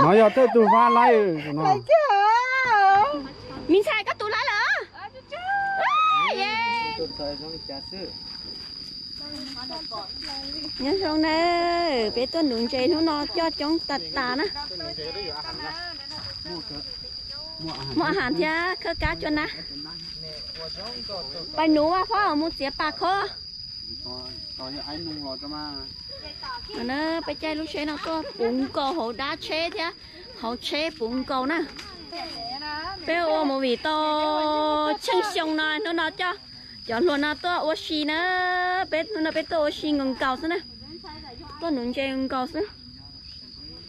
No yog thawj tug vaj laib no. Me ntxhais koj tus laib lawm. Nyob zoo na, peb tuaj nuv ntses hnub no coj coob tas tas na. Muaj a has thiab khawb kab cua na. Pais nuv mas phob mus txiav pas khob. Peb caij lub tsheb no tuaj puv nkaus hauv dab tsheb thiab hauv tsheb puv nkaus na. Peb ua movie tau tsheej xyoo no hnub no coj cov hluas no tuaj ua si na. Peb hnub no peb tuaj ua si nkaus nkaus xwb na. Tuaj nuv ntses nkaus xwb.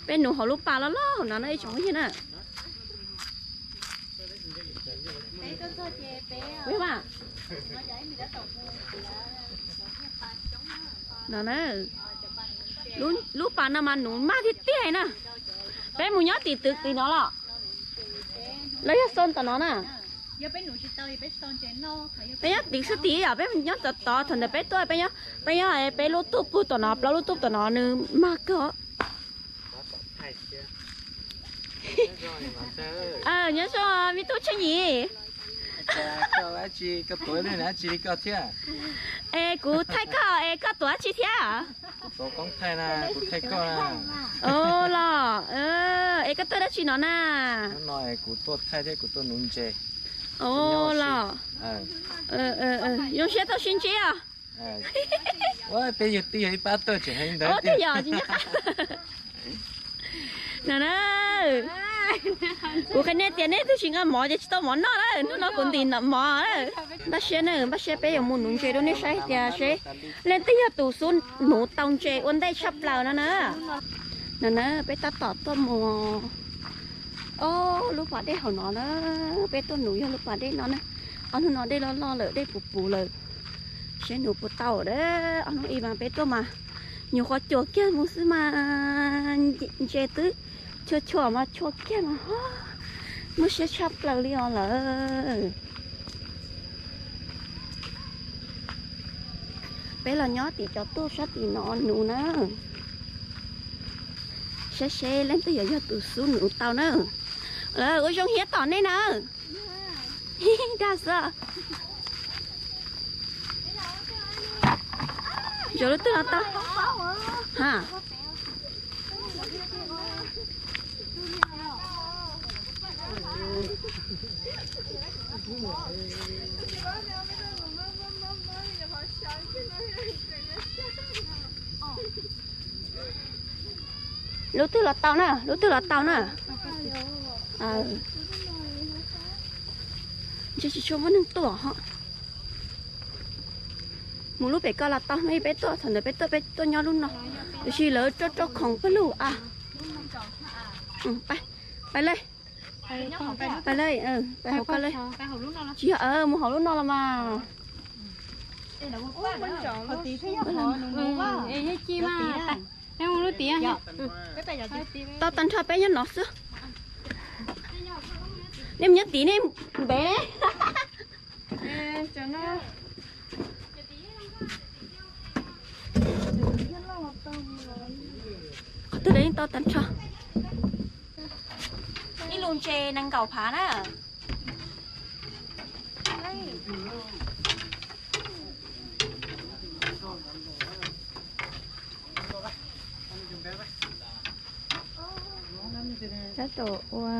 Peb nuv hauv lub pas loj loj hauv no no ib tsoom yawg na. No na, lub pas no mas nuv maj tiag tiag na. Peb mus nyob tim twg tim no los? Los yog xoo tom no na. Peb nyob tim xwb tim yom, peb nyob tom tod thaum ntawd peb tuaj peb nyob, peb nyob peb lub tuj pug tom no, plaub lub tuj tom no nws mag kawg. Nyob zoo me tub Tsheej Yim. Es kuv thaij koj es koj tuav dab tsi thiab? Los, es koj tuaj dab tsi no na? Los, zoo siab tau sib ntsib os. Peb yog tij yog ib pab tuaj tseem hais ntawd tiag. No na, kuv qhia nej tias nej twb tsis nqa mov ces tsis tau mov noj lawm, hnub no kuv ntim mov lawm. Npaj siab na, npaj siab peb yuav mus nuv ntses rau nej saib tias seb leej twg yog tus xub nuv tau ntses ua ntej tshaj plaws no na. No na, peb tab tom tuaj mus ob lub pas dej hauv no na, peb tuaj nuv yog lub pas dej no na. Ob hnub no dej loj loj lawm, dej puv puv lawm, seb nuv puas tau a. Ob hnub ib mas peb tuaj mas nyuam qhuav cuam kiag mus xwb mas ntses twb chua chua mas chua kiag mas muaj siab tshaj plaws li os lawm. Peb los nyob tim cov tuj sab tim no nuv na. Saib seb leej twg yuav yog tus xub nuv tau na. Lawv ua zoo hiab tom nej na. Dag xwb. Yuav lub twg los tau. Ha. Lub twg los tau na, lub twg los tau na. Ntshe tsis tshua muaj neeg tuaj ho. Mus lub pem ko los tau, hnub ib peb tuaj, thaum ntawd peb tuaj, peb tuaj nyob lub no. Tiam sis lawv roj roj khoom pawg lug a. Pais, pais lawm. Pais lawm, pais hauv ko lawm. Tsis yog, mus hauv lub no los mas. Tau tag nrho peb nyob no xwb. Nej mus nyob tid nej ntev ne. Qhov twg los yeej tau tag nrho. Ib lub ntses nees nkaum phav na. Tab tom ua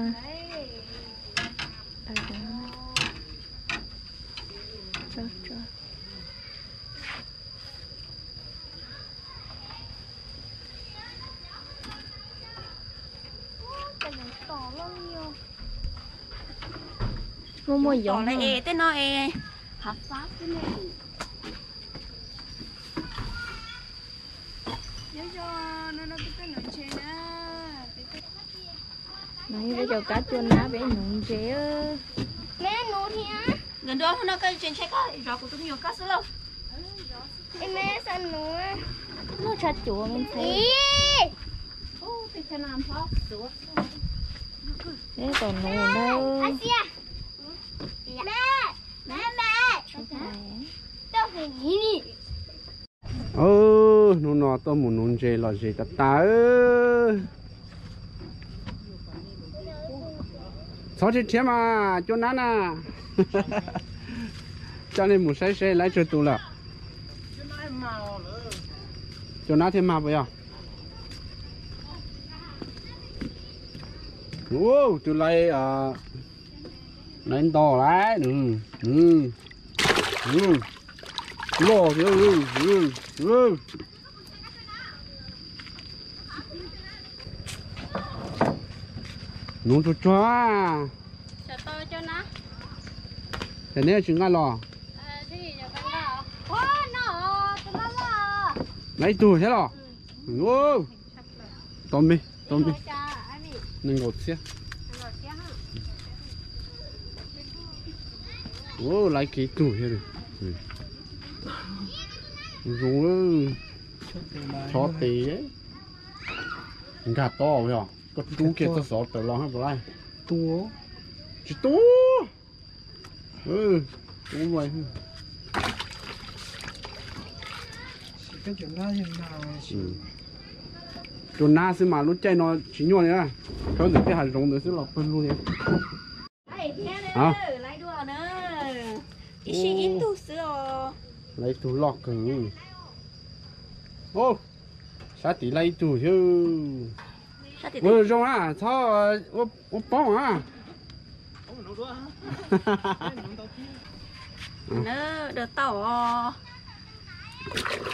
Muaj muaj yoov es tej no es hav fab xwb ne. Nyob zoo, no no peb tuaj nuv ntses na. Peb cov kab cua nab peb nuv ntses. Nkawd nrua hnub no koj tseem ntshe koj zov kuv tus me nyuam koj xwb lauj. Muaj tshav cuav me ntxhais. Peb tom nuv ntag. Hnub no tuaj mus nuv ntses los zes tas tas. Txhob rhiab rhiab mas cua nab na. Coj nej mus saib seb laib tsawg tus lawm. Cua nab thiaj mag puas yog? Tus laib, laib ntau lawm. Loj thiab. Nuv tsuag tsuag. Ces neb tsis nqa los? Nqa ib tug thiab los? Tau me, tau me. Nees nkaum txhiab. Laib kiag ib tug thiab. Zoo, chob tes. Nkag tob yog koj rub kiag txoj xov tawm los puas laib? Tsis tu. Cua nab xwb mas lub caij no tsis nyuaj li. Khawb ntawm tej hav zoov ntawd xwb los pawg lug li. Laib ib tug xwb os. Laib ib tug loj kawg. Sab tim laib ib tug thiab. Ua zoo na, txhob ua poob na. Tau,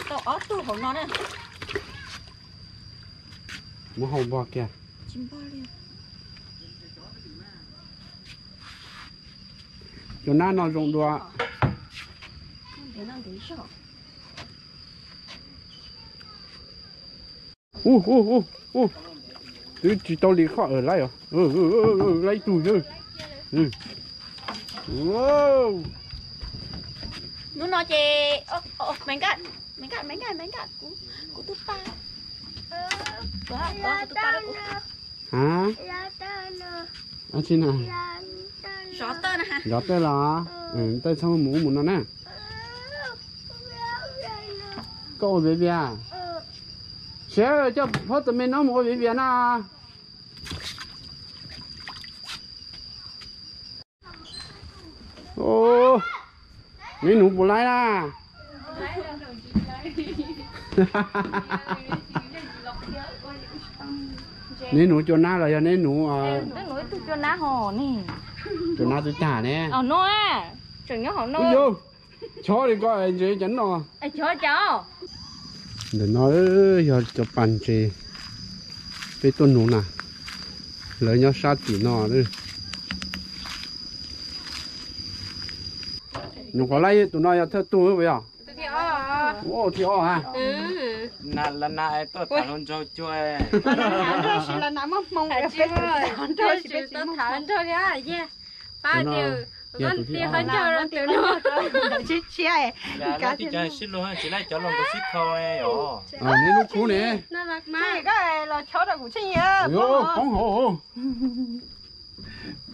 tau ob tug hauv no na. Muab hau npog kiag. Cua nab no zoo dua. Ub, ub, ub, ub. Twb tsis tau li qhov laib os. Laib ib tug. Hnub no ces, me nkaj, me nkaj, me nkaj, kuv tus pa, kuv tus pa, kuv tus pa. Ha? Ab tsi na? Zov tawj los? Tawj txhob mus ub mus no na. Koj ua viav vias? Siav, coj phob tus me no mus ua viav vias na. Neb nuv puas laib na? Neb nuv cua nab los yog neb nuv? Cua nab twb tag ne. Tseem nyob hauv no. Chob li ko ntses cov no. Ntawm no yog cov pas ntses peb tuaj nuv na, lawv nyob sab tim no. Nyuam qhuav laib tus no yog thawj tug puas yog? Thib ob ha. Pab tias qhov ncauj rau tus no. Tsis laib cov los nkaus xib khau. Neb lub kub ne. Koj los chob rau kuv tsheej yim. Poob hauv.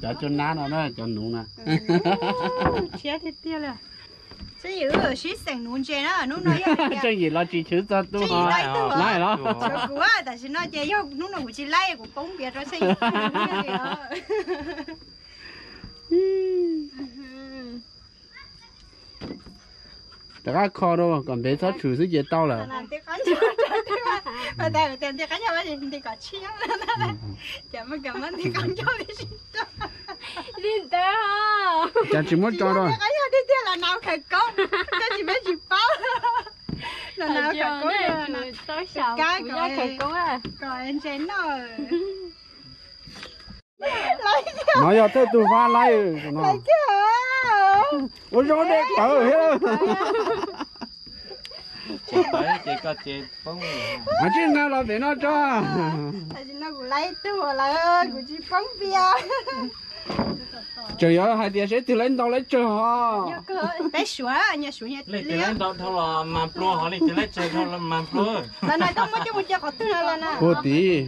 Cov cua nab no na, cov nuv na. Tsheej yim sib xeem nuv ntses na, hnub no yog tsheej yim los tsis chwv txog tu. Laib los? Tshuav kuv, tam sim no ces yog hnub no kuv tsis laib kuv poob npias rau tsheej yim. Rov qab kho rau kom npev txhob tshwm xwb ces tau lawm. Li ntawd. Cas tsis muab tso rau? Tiag tiag los nas khawv koob, koj tsis muab tsis paub. Los nas khawv koob, kab kom ntses noj. No yog thawj tug fab laib no. Ua zoo dej tawv thiab. Mas tsis nqa los pem no tso. Tam sim no kuv laib tug lawm, kuv tsis poob npias. Tseem yuav hais tias seb twg laib ntau laib tsawg ho. Peb suav, nyias suav nyias. Leej twg laib ntau dhau los mas plua, ho leej twg laib tsawg dhau los mas plua. Los na, koj muab coj mus cia qhov twg no los na. Puag tid.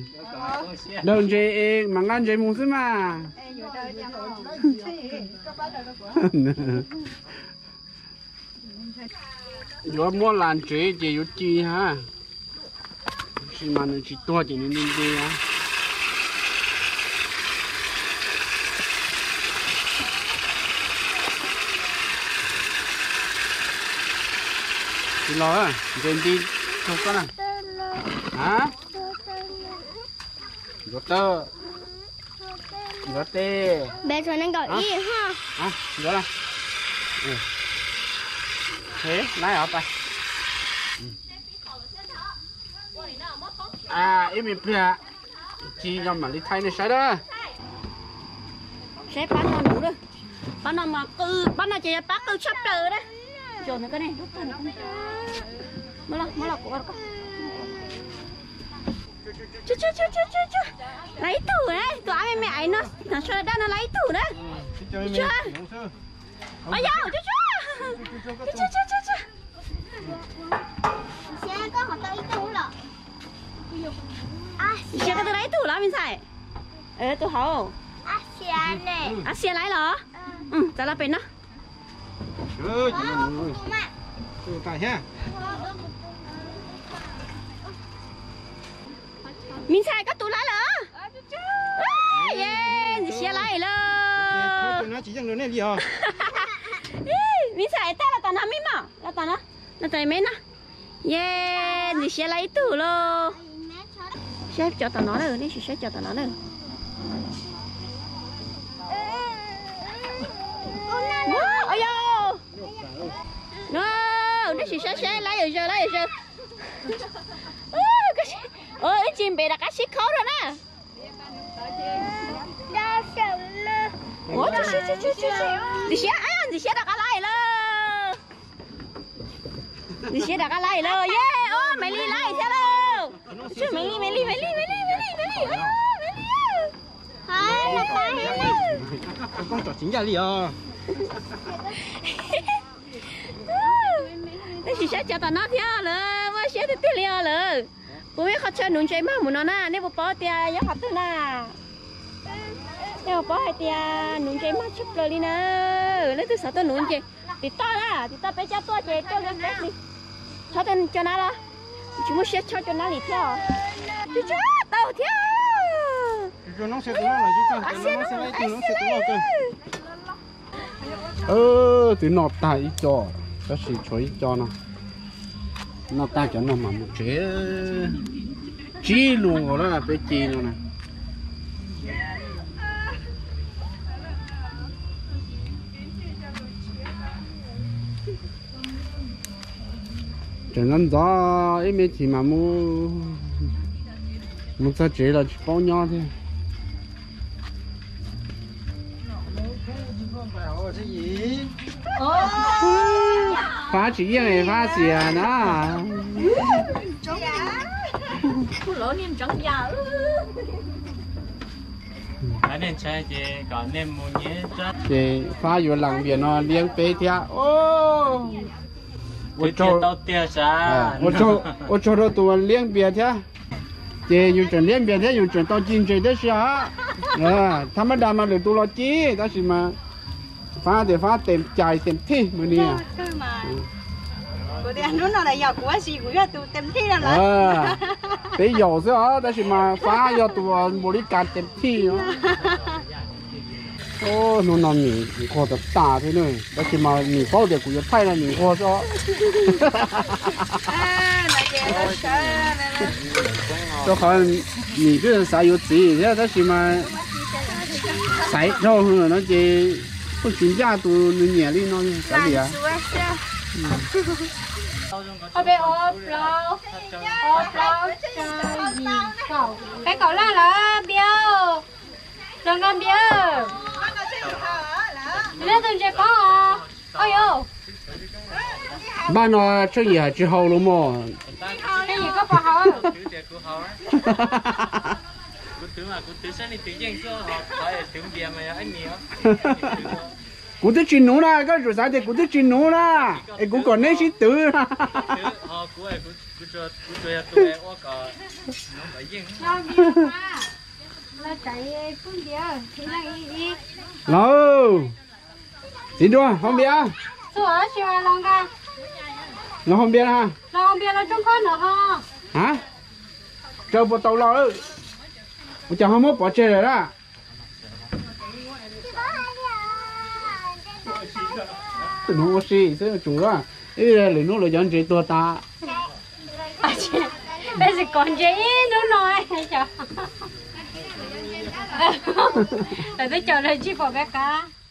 Daws ntses es mas nqa ntses mus xwb mas. Yuav muab las ntsev ces yuav ci ha. Mas nws tsis tuag ces nws nti nti na. Tsis los, ntes nti tug koj na. A, yuav tawb, yuav teb. Yuav na. Laib os pais. Ib me pliag tsis yog mam li thaij nej saib na. Saib pab no nuv na. Pab no mas qw, pab no ces yog pab qw tshaj plaws na. Zoo na koj ne, lub tug ne. Muab los, muab los kuv ua rau koj. Lawv ib tug, tus av me me aiv no, hnav tsho daj no lawv ib tug na. Tsuag. Ua yau, tsuag tsuag. Tsuag tsuag tsuag tsuag. Siab koj tus lawv ib tug los me ntxhais? Tus hauv. Ab sia lawv los? Txav los pem no. Me ntxhais koj tus lawv los? Ye, ntxim siab lawv lawm. Me ntxhais tag los tom no me mog, los tom no, los tom me no. Ye, ntxim siab lawv ib tug lauj. Saib cov tom no na, nej sim saib cov tom no na. Ua yau, nej sim saib saib lawv yuav zaws, lawv yuav zaws. Ib tsig npem rov qab sib khaub rau na. Ntxim siab, ntxim siab rov qab lawm lauj. Ntxim siab rov qab lawm lauj, ye, o, Maiv Lis lawm thiab lauj. Maiv Lis, Maiv Lis, Maiv Lis, Maiv Lis, Maiv Lis, Maiv Lis. Koob tsom tsis ncaj li os. Nej sim saib cov tom no thiab lawm, muaj siab tiag tiag li os lawm. Puas muaj ib qho chaw nuv ntses mag mus no na, nej puas paub tias yog qhov twg na? Nej puas paub hais tias nuv ntses mag tshaj plaws li na? Leej twg xav tuaj nuv ntses, tiv toj na, tiv toj peb cab tuaj ces tuaj li peb li. Chob cov nab los? Tsis muaj siab chob cov nab li thiab. Tsis tau thiab. Twb noj tag ib co, tab sis tshuav ib co no. Noj tag cov no mam mus tsev. Tsib lus nkaus lawm peb ci no na. Tseem ntxov ntxov ib me chim mas mus, mus txog tsev los tsis paub nyob thiab. Fab tsis yeej Fab xiam na. Ces Fab yuav lam npias no liab peb thiab. Ua tsaug rau tus liab npias thiab. Ces yus tseem liab npias thiab yus tseem tau ci ntses thiab si os. Thab mab da mas lwm tus los ci, tab sis mas Fab tias Fab tes cais tes thij mus ni. Peb yaum xwb os, tab sis mas Fab yog tus npaum li kas tes thij. Hnub no Mim nquag tas tas thiab na, tab sis mas Mim paub tias kuv yuav thaij no Mim nquag xwb os. Rau qhov Mim twb xav yuav txiv thiab tab sis mas xaiv dhau no ces kuj tsis ncaj tus nws nyiam li no xav li. Peb kaum laj lawm Npias, los nqa Npias. Neb tus ntses poob os. Npaj no Tsheej Yim hais tsis haus los mog. Kuv twb tsis nuv na, koj tsum xav tias kuv twb tsis nuv na, es kuv kom neb sib twv. Lauj, txiv nruas, haus npias. Los haus npias na. Ha? Tsaws puas tau los lawm? Ua cas ho muab pov tseg lawm a? Tus no ua si xwb tsum a. Ib lwm hnub lawv cov ntses tuag tas. Peb tsis kov ntses ib hnub no. Lawv twb coj lawv tsis pom peb qab.